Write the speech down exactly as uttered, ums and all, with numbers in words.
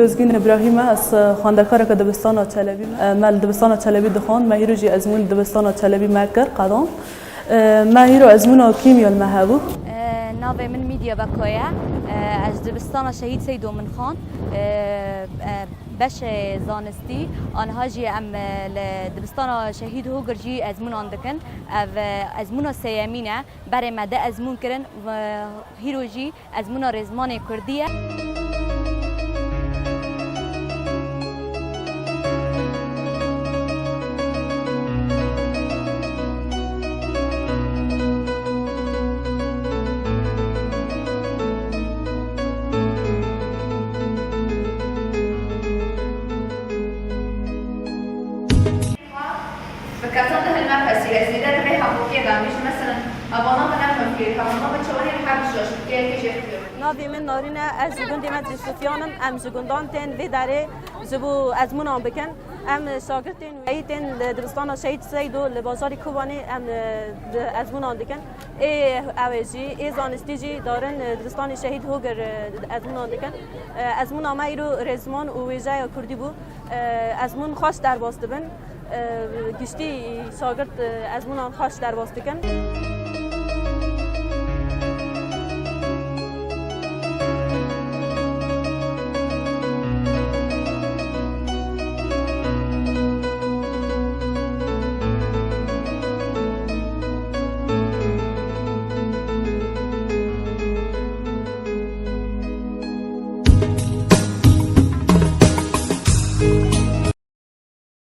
Ozgîn Îbrahîm e, ez xwendekareke dibistana Çelebî me. Me li dibistana Çelebî dixwend, me hîro jî ezmûn li dibistana Çelebî me kir, qedand. Me hîro ezmûna kîmya li me hebû. Navê min Mîdya Beko ye. Ez dibistana Şehîd Seydo min xwend. Beşê zanistî, aniha jî em li dibistana Şehîd Hogir jî ezmûnan dikin. Ev ezmûna sêyemîn e. Berê me de ezmûn kirin, hîro jî ezmûna rêzmanê kurdî ye. Bi kesan de hilnepesî, ez zêde di vê hevokê de, em jî, meselen, hevana min nexwe fêr, hevana min çawanê li her tişta ji dikeyekê jê fêr. Navê min Narîn e, ez ji gundê Medrî Sufyan im, em ji gundan tên vê derê ji bo ezmûnan bikin. Em şagirtên wê tên li dibistana Şehîd Seydo li bajarê Kobanê em, e, di ezmûnan dikin. Ê ew ê jî, ê zanistî jî darin, e, dibistanê Şehîd Hogir, e, ezmûnan dikin. E, ezmûna me îro rêzman û wêjeya kurdî bû. E, ezmûn xweş derbas dibin. E, giştî şagirt, e, ezmûnan xweş derbas dikin.